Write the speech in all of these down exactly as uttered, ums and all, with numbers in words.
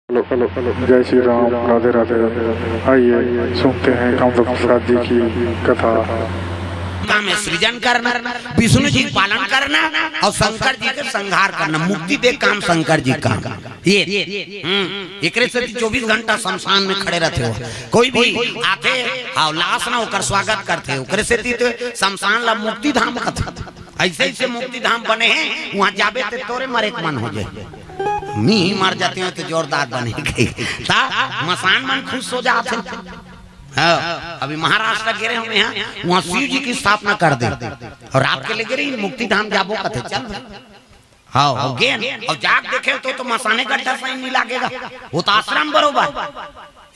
Hello, hello, hello, जय श्री राम, राधे राधे। आइए, सुनते हैं कामदेव प्रसाद जी की कथा। काम है सृजन करना, विष्णु जी का पालन करना और शंकर जी के संहार करना। मुक्ति दे काम शंकर जी का काम। ये, हम्म, एकरे सेती चौबीस घंटा शमशान में खड़े रहते हो। कोई भी आथे, हाँ, लाश ना ओकर स्वागत करते हो। ओकरे सेती तो शमशान ला मुक्ति धाम कथे। ऐसे ऐसे मुक्ति धाम बने हैं, वहाँ जाबे ते तोरे मरे के मन हो जाए। मी ही मर जाते हो तो जोरदार बने गई। ता मसान मन खुश हो जाते हैं। हाँ, अभी महाराष्ट्र गे रहे हम यहाँ, वहाँ शिव जी की स्थापना कर दे और आपके ले गे रही मुक्ति धाम जाबो कथे, चल भाई। हाँ, हो गेन और जाग देखे तो, तो मसाने गड्ढा सही नहीं लागेगा। वो तो आश्रम बरोबर।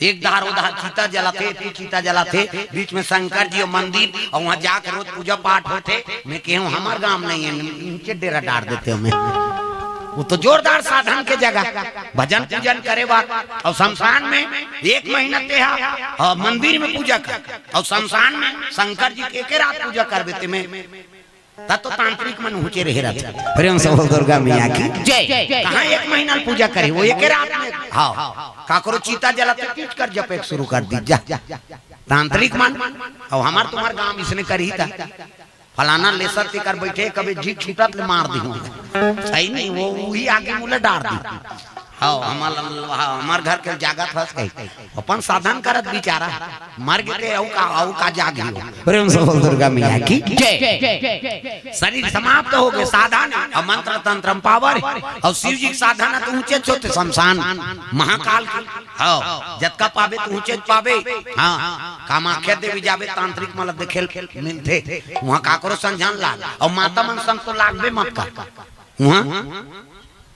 एक धार उधार चीता जलाथे, एक चीता जलाथे, बीच में शंकर जी और मंदिर, और वहाँ जाके रोज पूजा पाठ होथे। मैं कहूँ हमार गांव नहीं है, नीचे डेरा डार देते हो मैं। वो तो जोरदार साधन के जगह, भजन पूजन करे बात। और शमशान में एक महीना ते हा, और मंदिर में पूजा कर, और शमशान में शंकर जी के एके रात पूजा कर देते मैं। तब तो तांत्रिक मन ऊंचे रहे रहते। प्रेम से बोल दुर्गा मैया की जय। कहाँ एक महीना पूजा करे, वो एके रात में। हाँ, काकरो चीता जलाथे, तीज कर जपे शुरू कर दी जा। तांत्रिक मन, और हमार तुम्हार गांव इसने करी था, फलाना लेसर तेकर बैठे, कभी जी छूटत ले मार दी। सही नहीं, वो वही आगे मुले डार दी। हाँ, हमार, हाँ, हमार घर के जागत हस कही, अपन साधन करत बेचारा, मर गए ते अऊ का, अऊ का जागी हो। प्रेम से बोल दुर्गा मैया की जय। शरीर समाप्त हो गए, साधन और मंत्र तंत्र में पावर, और शिव जी के साधन है तो ऊंचे छोटे शमशान महाकाल के। हाँ, जतका पावे तो ऊंचे पावे। हाँ, कामाख्या देवी जावे, तांत्रिक मतलब देखे मिलथे, वहाँ काकरो संझान लाग, और माता मन संग तो लागबे मत कर। वहाँ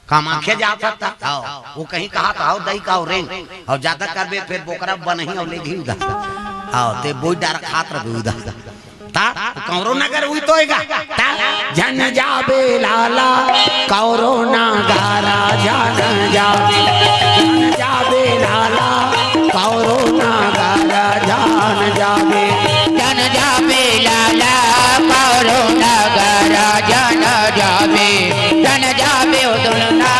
कामाख्या जा सकता, आओ, वो कहीं कहा था, आओ, दई का, आओ, रेंग, और ज्यादा करबे, फिर बोकरा बनही, और ले घी उधर, आओ, ते बोई डार खात रह उधर। ता, कौरो नगर हुई तो होएगा, ता, जन जाबे लाला, कौरो नगारा, जन जाबे, जन जाबे लाला, कौरो नगारा, जन जाबे। जन जाबे लाला, कौरो नगारा, जन जाबे। जन जाबे ओ दुल्हा,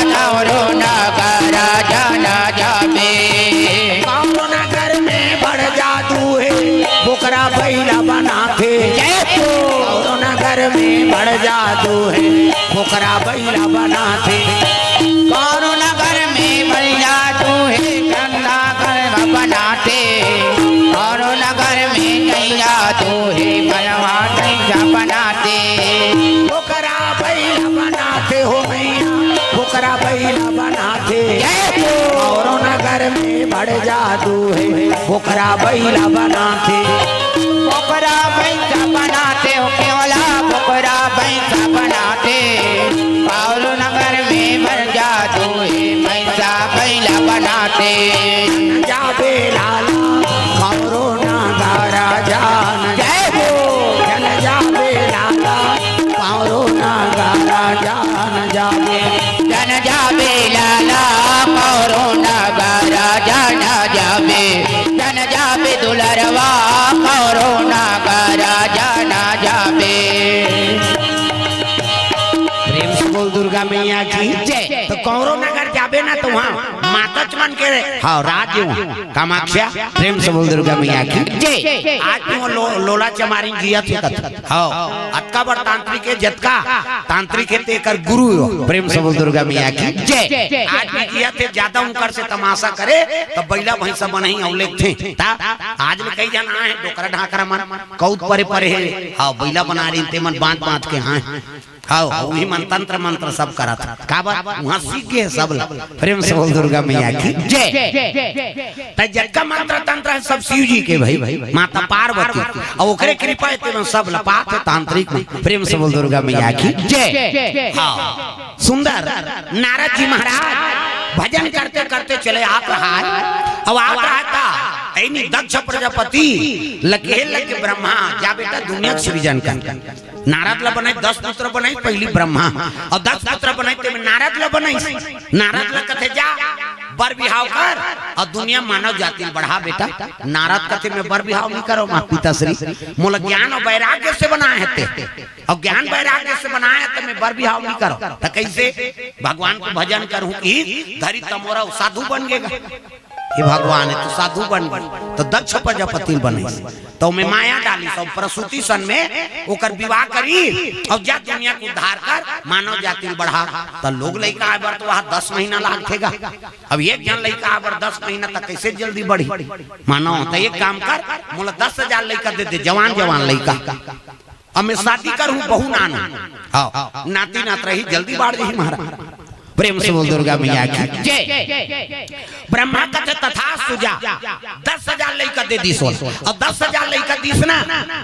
कौरो नगारा, जन जाबे। कौरो नगर में बड़ जादू है, बोकरा बैला बनाथे। जय हो। कौरो नगर में बड़ जादू है, बोकरा बैला बनाथे। कौरो नगर में बड़ जादू है, चंदा कर बनाथे। कौरो नगर में कहीं जादू है, बनवा कहीं बनाथे। बोकरा बैला बनाथे हो मैया, बोकरा बैला बनाथे। जय हो। कौरो नगर में बड़ जादू है, बोकरा बैला बनाथे। बोकरा भैंसा बनाथे हो केवला, बोकरा भैंसा बनाथे। कौरो नगर में बड़ जादू है, भैंसा बैला बनाथे। जाबे लाला, कौरो नगारा जान। जय हो। जन जाबे लाला, कौरो नगारा जान जाबे। जन जाबे लाला, कौरो नगारा जान जाबे। जन जाबे दुलरवा, कौरो नगारा जान जाबे। प्रेम से बोल दुर्गा मैया की जय। तो कौरो नगर जाबे ना तो वहाँ माता चमन के, हाँ, राज है वहाँ कामाख्या। प्रेम से बोल दुर्गा मैया की जय। आज भी वो लो-, लोला चमारिन जियत हे कथा। हाँ, अतका बड़ तांत्रिक है, जतका तांत्रिक है, तेकर गुरु हो। प्रेम से बोल दुर्गा मैया की जय। आज भी जियत हे, ज्यादा उनकर से तमाशा करे, तो बैला भैंसा बनही अउ लेथे। ता, आज ले कई जन आए हैं, डोकरा ढाकरा मन, कौत परे परे है। हाँ, बैला बना रही, ते मन बांध बांध के आए। हाँ, वही मन तंत्र मंत्र सब करत। काबर? वहाँ सीख गए सब ला। प्रेम से बोल दुर्गा मैया की जय। त जतका मंत्र तंत्र है सब शिव जी के भाई, माता पार्वती, और ओकरे कृपा है तेमन सब ला पात है तांत्रिक में। प्रेम से बोल दुर्गा मैया की जय। हाँ, सुंदर नारद जी महाराज भजन करते करते चले आत रहा है। अब आत रहा था, ऐनी दक्ष प्रजापति लगे लगे ब्रह्मा, जा बेटा दुनिया के सृजन कर। नारद ला बनाई, दस पुत्र बनाई, पहली ब्रह्मा, और दस पुत्र बनाई, तेमे नारद ला बनाई। नारद ला कथे जा, बर बिहाव कर अउ दुनिया मानव जाति ल बढ़ा बेटा। नारद कथे, मैं बर बिहाव नहीं करो, माँ पिताश्री, मोला ज्ञान अउ वैराग्य से बनाए हे ते, अउ ज्ञान वैराग्य से बनाए हे ते मैं बर बिहाव नहीं करो। त कैसे भगवान के भजन करहूँ कि धरी तमोरा साधु बन गेगा। हे भगवान, हे तो साधु बन गे, तो दक्ष प्रजापति बने, तो मैं माया डाली सब प्रसूति सन में ओकर विवाह करी, अउ जा दुनिया के उद्धार कर, मानव जाति ल बढ़ा। त लोग लइका आए बर तो वहाँ दस महीना लागथे गा। अब एक झन लइका आए बर दस महीना तक कैसे जल्दी बढ़ी? मानव त एक काम कर, मोला दस हजार लइका दे दे, जवान जवान लइका। अब मैं शादी करहूँ, बहू नानहूँ। हाँ, नाती नात रही, जल्दी बाढ़ जाही महाराज। प्रेम से बोल दुर्गा मैया की जय। ब्रह्मा कथे तथास्तु जा, दस हजार लइका दे दीस ओला। अब दस हजार लइका दीस ना,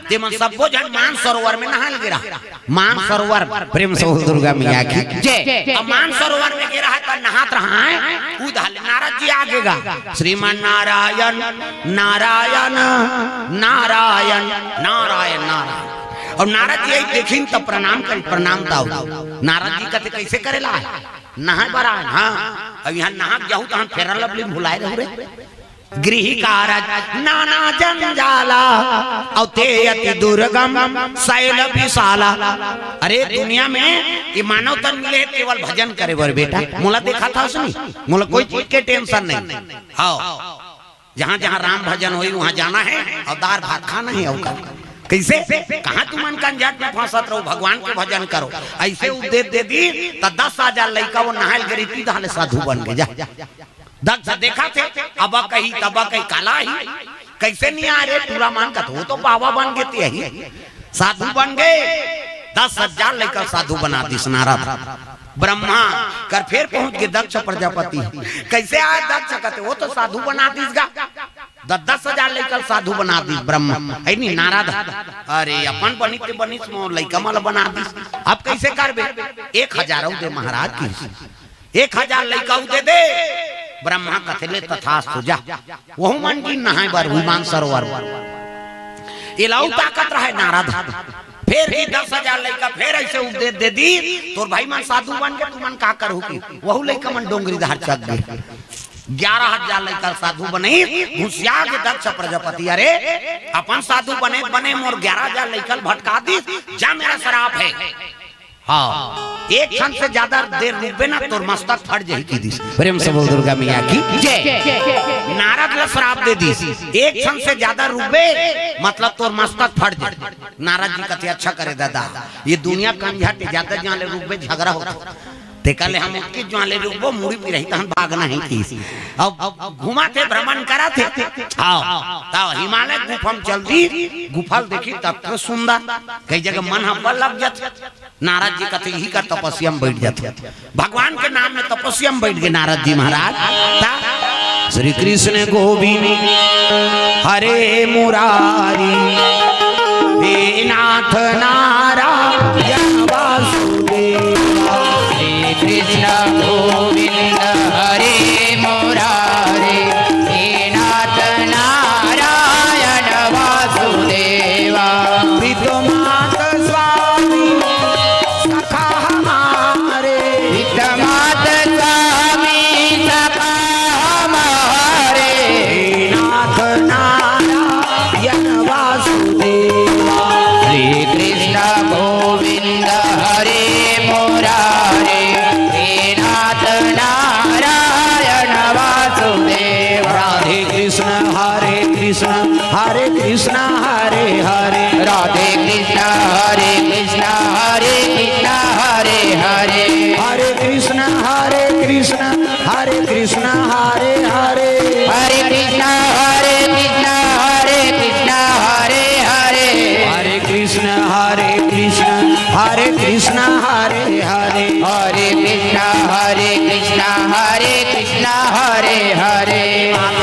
ते मन सब्बो झन मानसरोवर में नहाय ल गे रहा। मानसरोवर, प्रेम से बोल दुर्गा मैया की जय। अब मानसरोवर में गे रहा त नहात रहा है, उधाले नारद जी आगे गा, श्रीमान नारायण, नारायण, नारायण, नारायण, नारायण। अउ नारद जी आई देखिन त प्रणाम करिन, प्रणाम दाऊ। नारद जी कथे, कैसे करे ला आए? नहाय बर आए, हाँ। अब यहाँ नहा के जाहू तहन Fair Lovely भुलाए रहू रे। गृह कारज नाना जंजाला, अउ ते अति दुर्गम शैल विशाला। अरे दुनिया में ये मानव तन मिले हे केवल भजन करे बर बेटा। मोला देखाथस नहीं, मोला कोई चीज के tension नहीं। हाँ, जहाँ जहाँ राम भजन होही, वहाँ जाना हे अउ दार भात खाना हे। अउ का? कैसे? कहाँ तुमन कंझट में फंसत रहो, भगवान के भजन करो। ऐसे उपदेश दे दी, त दस हजार लइका वो नहाय ल गे रही, तीन साधु बन गे। जा, दस देखथे, अब कही, तब कही, काला ही, कैसे नहीं आ रे? टूरा मान कथे, वो तो बाबा बन गे, ते ही साधु बन गे। दस हजार लइका साधु बना दीस नारद। ब्रह्मा कर फेर पहुंच गे दक्ष प्रजापति। कैसे आए दक्ष? कथे, वो तो साधु बना दीस गा। द-, दस हजार लइका साधु बना दीस ब्रह्मा। है नी नारद? अरे, अपन बनिस ते बनिस, मोर लइका मन ल बना दीस। अब कैसे करबे? एक हजार अउ दे महाराज की। एक हजार लइका अउ दे दे। ब्रह्मा कथे, ले तथास्तु जा। वहू मन गिन नहाय बर हुई मानसरोवर। एला अउ ताकत रहे नारद। फेर भी दस हजार लइका फेर ऐसे उपदेश दे दी, तोर भाई मन साधु बन गे, तुमन का करहू की? वहू लइका मन डोंगरी धार चघ गे। ग्यारह हजार लइका साधु बने, घुसिया गे दक्ष प्रजापति। अरे, अपन साधु बने बने मोर ग्यारह हजार लइका ल भटका दीस, जा मेरा श्राप हे। हाँ, एक क्षण से ज्यादा देर रुकबे ना, तोर मस्तक फट जाही की दीस। प्रेम से बोल दुर्गा मैया की जय। नारद ल श्राप दे दीस, एक क्षण से ज्यादा रुकबे, मतलब तोर मस्तक फट जाही। नारद जी कथे, अच्छा करे दादा, ये दुनिया कंझट, ज्यादा जुवां ले रुकबे झगरा होथे। तेकर ले हम ओतकी जुवां ले रुकबो, मुड़ी पिराही तहन भागना हे की। अब घुमाथे, भ्रमण कराथे। हाँ, त हिमालय गुफा म चल दी, गुफा ल देखी तब तो सुंदर, कई जगह मन ह अब्बड़ लग जाथे। नारद जी कथे, इही कर तपस्या म बइठ जाथे। भगवान के नाम में तपस्या म बइठ गे नारद जी महाराज। ता श्री कृष्ण गोविंद हरे मुरारी, हे नाथ नारायण वासुदेव। श्री कृष्ण गोविंद हरे मुरारी, हे नाथ नारायण वासुदेवा। प्रीतमात स्वामी सखा हमारे, प्रीतमात स्वामी सखा हमारे। हे नाथ नारायण वासुदेवा। श्री कृष्ण गोविंद हरे मुरारे, हे नाथ नारायण वासुदेव। राधे कृष्ण हरे कृष्ण, हरे कृष्ण हरे हरे। राधे कृष्ण हरे कृष्ण, हरे कृष्ण हरे हरे। हरे कृष्ण हरे कृष्ण, हरे कृष्ण हरे हरे। हरे कृष्ण हरे कृष्ण, हरे कृष्ण हरे हरे। हरे कृष्ण हरे कृष्ण, हरे कृष्ण हरे हरे। हरे कृष्ण हरे कृष्ण, हरे कृष्ण हरे हरे।